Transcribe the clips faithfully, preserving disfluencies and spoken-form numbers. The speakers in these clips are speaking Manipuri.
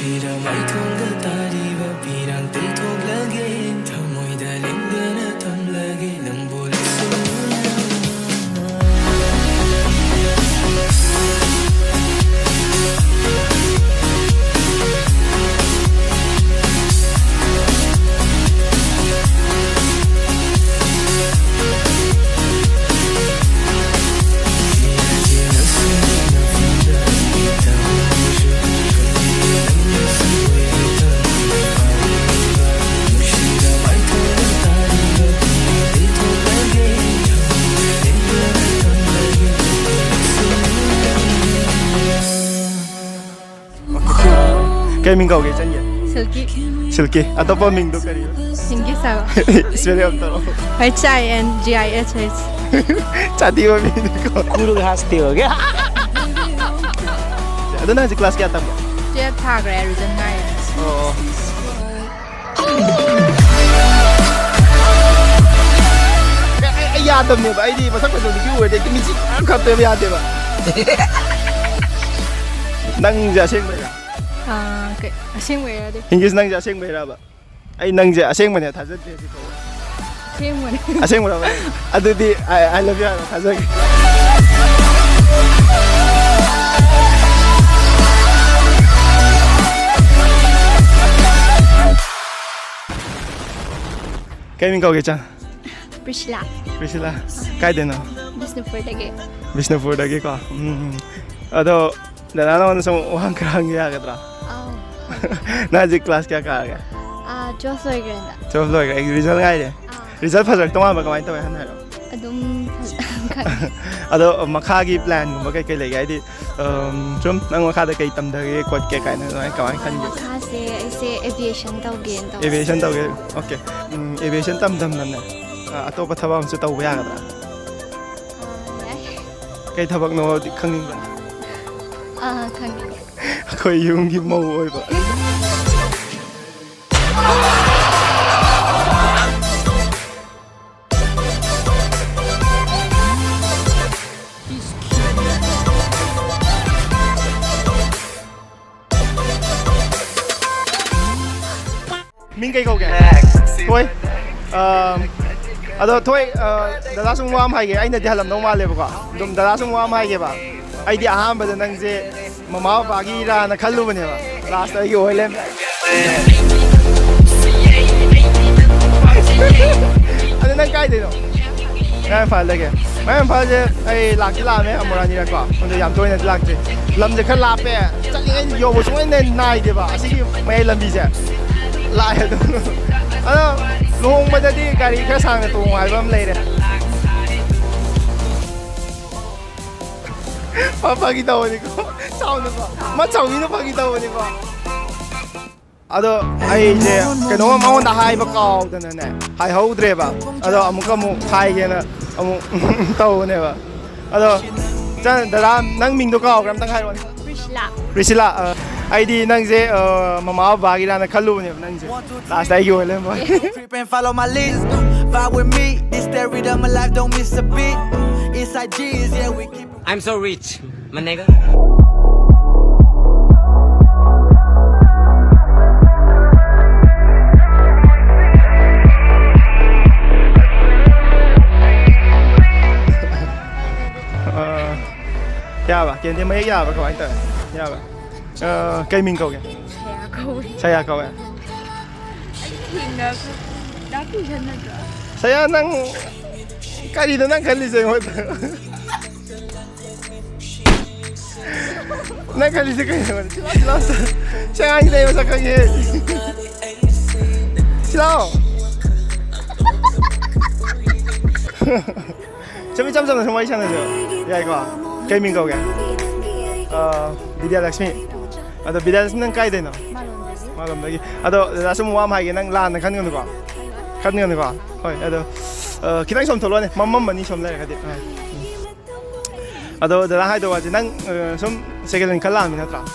ꯃꯥꯏꯊꯣꯡꯗ ꯇꯥꯔꯤꯕ ꯄꯤꯔꯥꯡ ꯇꯩꯊꯣꯛꯂꯒꯦ, ꯊꯃꯣꯏꯗ ꯂꯦꯡꯗꯅ ꯊꯝꯂꯒꯦ ꯅꯪꯕꯨ ꯂꯤꯁꯤꯡ ꯀꯩ ꯃꯤꯡ ꯀꯧꯒꯦ ꯏꯆꯟꯒꯤ? ꯁꯤꯜꯀꯤ꯫ ꯁꯤꯜꯀꯤ꯫ ꯑꯇꯣꯞꯄ ꯃꯤꯡꯗꯣ ꯀꯔꯤ? ꯁꯤꯡꯒꯤ ꯁꯥꯕ꯫ Spelling ꯑꯝ ꯇꯧꯔꯛꯑꯣ꯫ H I N G I H H꯫ ꯆꯥꯗꯤ ꯃꯃꯤꯡꯅꯤꯀꯣ꯫ ꯀꯨꯔꯨ ꯍꯥꯁꯇꯤ ꯍꯣꯒꯦ꯫ ꯑꯗꯣ ꯅꯪ ꯍꯧꯖꯤꯛ class ꯀꯌꯥ ꯇꯝꯕ? Twelve ꯊꯥꯈ꯭ꯔꯦ, result ꯉꯥꯏꯔꯤ꯫ ꯑꯣ꯫ ꯑꯩ, ꯑꯩ, ꯑꯩ ꯌꯥꯗꯕꯅꯦꯕ꯫ ꯑꯩꯗꯤ ꯃꯁꯛ ꯐꯖꯕ ꯅꯨꯄꯤ ꯎꯔꯗꯤ ꯍꯦꯛꯇ ꯃꯤꯠꯁꯤ ꯄꯨꯔꯥ ꯈꯞꯄꯦꯕ, ꯌꯥꯗꯦꯕ꯫ ꯅꯪꯁꯦ ꯑꯁꯦꯡꯕꯩꯔꯥ? ꯑꯥ, ꯀꯩ, ꯑꯁꯦꯡꯕꯩꯔꯗꯤ? ꯍꯤꯡꯒꯤꯁ, ꯅꯪꯁꯦ ꯑꯁꯦꯡꯕꯩꯔꯕ? ꯑꯩ ꯅꯪꯁꯦ ꯑꯁꯦꯡꯕꯅꯦ ꯊꯥꯖꯗꯦ ꯍꯧꯖꯤꯛ ꯐꯥꯎꯕ꯫ ꯑꯁꯦꯡꯕꯅꯦ꯫ ꯑꯁꯦꯡꯕꯔꯕ? ꯑꯗꯨꯗꯤ I, I love you ꯍꯥꯏꯔꯣ, ꯊꯥꯖꯒꯦ꯫ ꯀꯩ ꯃꯤꯡ ꯀꯧꯒꯦ, ꯏꯆꯥ? ꯄ꯭ꯔꯤꯁꯤꯂꯥ꯫ ꯄ꯭ꯔꯤꯁꯤꯂꯥ꯫ ꯀꯥꯏꯗꯩꯅꯣ? ꯕꯤꯁꯅꯨꯄꯨꯔꯗꯒꯤ꯫ ꯕꯤꯁꯅꯨꯄꯨꯔꯗꯒꯤꯀꯣ? ꯎꯝ, ꯎꯝ꯫ ꯑꯗꯣ ꯗꯗꯥ, ꯅꯉꯣꯟꯗ ꯁꯨꯝ ꯋꯥꯍꯪ ꯈꯔ ꯍꯪꯒꯦ ꯌꯥꯒꯗ꯭ꯔꯥ? ꯑꯥꯎ꯫ ꯅꯪ ꯍꯧꯖꯤꯛ class ꯀꯌꯥ ꯀꯥꯔꯒꯦ? ꯑꯥ, twelve ꯂꯣꯏꯈ꯭ꯔꯦ ꯍꯟꯗꯛ꯫ Twelve ꯂꯣꯏꯈ꯭ꯔꯦ, ꯑꯩ result ꯉꯥꯏꯔꯦ꯫ ꯑꯥ꯫ Result ꯐꯖꯔꯛꯇꯧ ꯃꯥꯟꯕ꯭ꯔꯥ, ꯀꯃꯥꯏꯅ ꯇꯧꯋꯦ, ꯍꯥꯟꯅ ꯍꯥꯏꯔꯣ? ꯑꯗꯨꯝ ꯐꯖ-, ꯈꯪꯉꯦ꯫ ꯑꯗꯣ ꯃꯈꯥꯒꯤ plan ꯒꯨꯝꯕ ꯀꯩ ꯀꯩ ꯂꯩꯒꯦ? ꯍꯥꯏꯗꯤ, ꯎꯝ, ꯁꯨꯝ ꯅꯪ ꯃꯈꯥꯗ ꯀꯩ ꯇꯝꯊꯒꯦ ꯈꯣꯠꯀꯦ ꯀꯥꯏꯅ ꯑꯗꯨꯃꯥꯏꯅ ꯀꯃꯥꯏꯅ ꯈꯟꯒꯦ? ꯃꯈꯥꯁꯦ ꯑꯩꯁꯦ aviation ꯇꯧꯒꯦꯅ ꯇꯧꯕ꯫ Aviation ꯇꯧꯒꯦ? Okay꯫ ꯎꯝ, aviation ꯇꯝ ꯇꯝꯅꯅꯦ, ꯑ, ꯑꯇꯣꯞꯄ ꯊꯕꯛ ꯑꯃꯁꯨ ꯇꯧꯕ ꯌꯥꯒꯗ꯭ꯔꯥ? ꯑꯥ, ꯌꯥꯏ꯫ ꯀꯩ ꯊꯕꯛꯅꯣꯗꯤ ꯈꯪꯅꯤꯡꯕ꯭ꯔꯥ? ꯑꯥ, ꯈꯪꯅꯤꯡꯉꯦ꯫ ꯑꯩꯈꯣꯏ ꯌꯨꯝꯒꯤ ꯃꯧ ꯑꯣꯏꯕ꯫ ꯃꯤꯡ ꯀꯩ ꯀꯧꯒꯦ? ꯊꯣꯏ꯫ ꯑꯥ, ꯑꯗꯣ ꯊꯣꯏ, ꯑꯥ, ꯗꯗꯥ ꯁꯨꯝ ꯋꯥ ꯑꯃ ꯍꯥꯏꯒꯦ꯫ ꯑꯩꯅꯗꯤ ꯍꯜꯂꯝꯗꯧ ꯃꯥꯜꯂꯦꯕꯀꯣ꯫ ꯑꯗꯨꯝ ꯗꯗꯥ ꯁꯨꯝ ꯋꯥ ꯑꯃ ꯍꯥꯏꯒꯦꯕ꯫ ꯑꯩꯗꯤ ꯑꯍꯥꯟꯕꯗ ꯅꯪꯁꯦ ꯃꯃꯥ ꯕꯕꯥꯒꯤꯔꯥꯅ ꯈꯜꯂꯨꯕꯅꯦꯕ꯫ ꯂꯥꯁꯇ ꯑꯩꯒꯤ ꯑꯣꯏ ꯂꯩꯔꯝꯃꯦ꯫ ꯑꯗꯣ ꯅꯪ ꯀꯥꯏꯗꯩꯅꯣ? ꯃꯌꯥꯡ ꯏꯝꯐꯥꯜꯗꯒꯤ꯫ ꯃꯌꯥꯡ ꯏꯝꯐꯥꯜꯁꯦ ꯑꯩ ꯂꯥꯛꯇꯤ ꯂꯥꯛꯑꯝꯃꯦ ꯑꯃꯨꯔꯛ ꯑꯅꯤꯔꯛꯀꯣ꯫ ꯑꯗꯣ ꯌꯥꯝ ꯇꯣꯏꯅꯗꯤ ꯂꯥꯛꯇ꯭ꯔꯤ꯫ ꯂꯝꯁꯦ ꯈꯔ ꯂꯥꯞꯄꯦ꯫ ꯆꯠꯂꯤꯉꯩ ꯌꯧꯕ ꯁꯨꯡꯅꯥꯏ ꯅꯥꯏꯗꯦꯕ ꯑꯁꯤꯒꯤ ꯃꯌꯥꯏ ꯂꯝꯕꯤꯁꯦ꯫ ꯂꯥꯛꯑꯦ ꯑꯗꯨꯝ꯫ ꯑꯗꯣ ꯂꯨꯍꯣꯡꯕꯗꯗꯤ ꯒꯥꯔꯤ ꯈꯔ ꯁꯥꯡꯅ ꯇꯣꯡꯉꯣ ꯍꯥꯏꯕ ꯑꯃ ꯂꯩꯔꯦ꯫ ꯐꯥꯒꯤ ꯇꯧꯕꯅꯤꯀꯣ꯫ ꯆꯥꯎꯅꯀꯣ꯫ ꯃꯥ ꯆꯥꯎꯕꯤꯅ ꯐꯥꯒꯤ ꯇꯧꯕꯅꯤꯀꯣ꯫ ꯑꯗꯣ ꯑꯩꯁꯦ ꯀꯩꯅꯣꯝ ꯃꯉꯣꯟꯗ ꯍꯥꯏꯕ ꯀꯥꯎꯗꯅꯅꯦ, ꯍꯥꯏꯍꯧꯗ꯭ꯔꯦꯕ꯫ ꯑꯗꯣ ꯑꯃꯨꯛꯀ ꯑꯃꯨꯛ ꯍꯥꯏꯒꯦꯅ ꯑꯃꯨꯛ ꯇꯧꯕꯅꯦꯕ꯫ ꯑꯗꯣ ꯆ-, ꯗꯗꯥ, ꯅꯪ ꯃꯤꯡꯗꯣ ꯀꯥꯎꯈ꯭ꯔꯦ, ꯑꯝꯇꯪ ꯍꯥꯏꯔꯛꯑꯣꯅꯦ꯫ ꯔꯤꯁꯤꯂꯥ꯫ ꯔꯤꯁꯤꯂꯥ, ꯑ, ꯑꯩꯗꯤ ꯅꯪꯁꯦ, ꯑ, ꯃꯃꯥ ꯕꯕꯥꯒꯤꯔꯥꯅ ꯈꯜꯂꯨꯕꯅꯦꯕ ꯅꯪꯁꯦ꯫ ꯂꯥꯁꯇ ꯑꯩꯒꯤ ꯑꯣꯏ ꯂꯩꯔꯝꯕ꯫ Creep and follow my lead. Vibe with me. This the rhythm of life, don't miss a beat. It's I Gs, yeah, we keep I'm so rich, my nigga. ꯑ, ꯌꯥꯕ? ꯀꯦꯟꯗꯤ ꯃꯌꯦꯛ ꯌꯥꯕ? ꯀꯃꯥꯏꯅ ꯇꯧꯋꯦ? ꯌꯥꯕ? ꯑ, ꯀꯩ ꯃꯤꯡ ꯀꯧꯒꯦ? ꯁꯌꯥ ꯀꯧꯋꯦ꯫ ꯁꯌꯥ ꯀꯧꯋꯦ? ꯑꯩ ꯊꯦꯡꯅ ꯗꯥ ꯀꯤꯁꯟ ꯅꯠꯇ꯭ꯔꯣ? ꯁꯌꯥ, ꯅꯪ ꯀꯔꯤꯅꯣ ꯅꯪ ꯈꯜꯂꯤꯁꯦ ꯑꯩꯉꯣꯟꯗ? ꯅꯪ ꯈꯜꯂꯤꯁꯦ ꯀꯩꯅꯣ? ꯁꯤ ꯂꯥꯎ, ꯁꯤ ꯂꯥꯎ꯫ ꯁꯤ ꯑꯉꯥꯡꯁꯤ ꯂꯩ ꯃꯁꯛ ꯈꯪꯉꯦ꯫ ꯁꯤ ꯂꯥꯎ꯫ ꯁꯨꯝ ꯏꯆꯝ ꯆꯝꯅ ꯁꯨꯝ ꯋꯥꯔꯤ ꯁꯥꯟꯅꯁꯦ꯫ ꯌꯥꯏꯀꯣ? ꯀꯩ ꯃꯤꯡ ꯀꯧꯒꯦ? ꯑ, ꯕꯤꯗ꯭ꯌꯥꯂꯛꯁꯃꯤ꯫ ꯑꯗꯣ ꯕꯤꯗ꯭ꯌꯥꯂꯛꯁꯃꯤ, ꯅꯪ ꯀꯥꯏꯗꯩꯅꯣ? ꯃꯥꯂꯣꯝꯗꯒꯤ꯫ ꯃꯥꯂꯣꯝꯗꯒꯤ꯫ ꯑꯗꯣ ꯗꯗꯥ, ꯁꯨꯝ ꯋꯥ ꯑꯃ ꯍꯥꯏꯒꯦ, ꯅꯪ ꯂꯥꯟꯅ ꯈꯟꯒꯅꯨꯀꯣ꯫ ꯈꯟꯒꯅꯨꯀꯣ꯫ ꯍꯣꯏ, ꯑꯗꯣ, ꯑ, ꯈꯤꯇꯪ ꯁꯣꯝ ꯊꯣꯛꯂꯛꯑꯣꯅꯦ, ꯃꯝꯃꯝꯃꯅꯤ ꯁꯣꯝ ꯂꯩꯔꯒꯗꯤ꯫ ꯑ, ꯎꯝ꯫ ꯑꯗꯣ ꯗꯗꯥ ꯍꯥꯏꯗꯧ ꯋꯥꯁꯦ, ꯅꯪ, ꯑ, ꯁꯨꯝ ꯁꯦꯀꯦꯟ ꯍꯦꯟ ꯈꯜ ꯂꯥꯛꯑꯝꯃꯤ ꯅꯠꯇ꯭ꯔꯥ? ꯑ,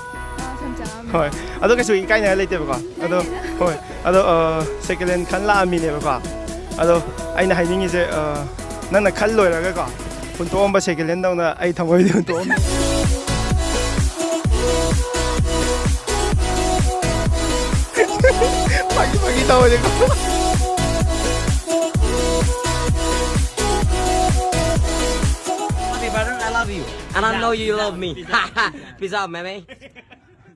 ꯁꯨꯝ ꯆꯪꯉꯝꯃꯤ꯫ ꯍꯣꯏ꯫ ꯑꯗꯣ ꯀꯩꯁꯨ ꯏꯀꯥꯏꯅꯤꯡꯉꯥꯏ ꯂꯩꯇꯦꯕꯀꯣ꯫ ꯑꯗꯣ, ꯂꯩꯇꯦꯗ꯫ ꯍꯣꯏ꯫ ꯑꯗꯣ, ꯑ, ꯁꯦꯀꯦꯟ ꯍꯦꯟ ꯈꯜ ꯂꯥꯛꯑꯝꯃꯤꯅꯦꯕꯀꯣ꯫ ꯑꯗꯣ ꯑꯩꯅ ꯍꯥꯏꯅꯤꯡꯉꯤꯁꯦ, ꯑ, ꯅꯪꯅ ꯈꯜ ꯂꯣꯏꯔꯒꯀꯣ, ꯍꯨꯟꯇꯣꯛꯑꯝꯕ ꯁꯦꯀꯦꯟ ꯍꯦꯟꯗꯧꯅ ꯑꯩ ꯊꯃꯣꯏꯗꯤ ꯍꯨꯟꯇꯣꯛꯑꯝꯃꯤ꯫ ꯐꯥꯒꯤ, ꯐꯥꯒꯤ ꯇꯧꯔꯦ꯫ Happy brother, I love you. And I know you love me. Peace out, man.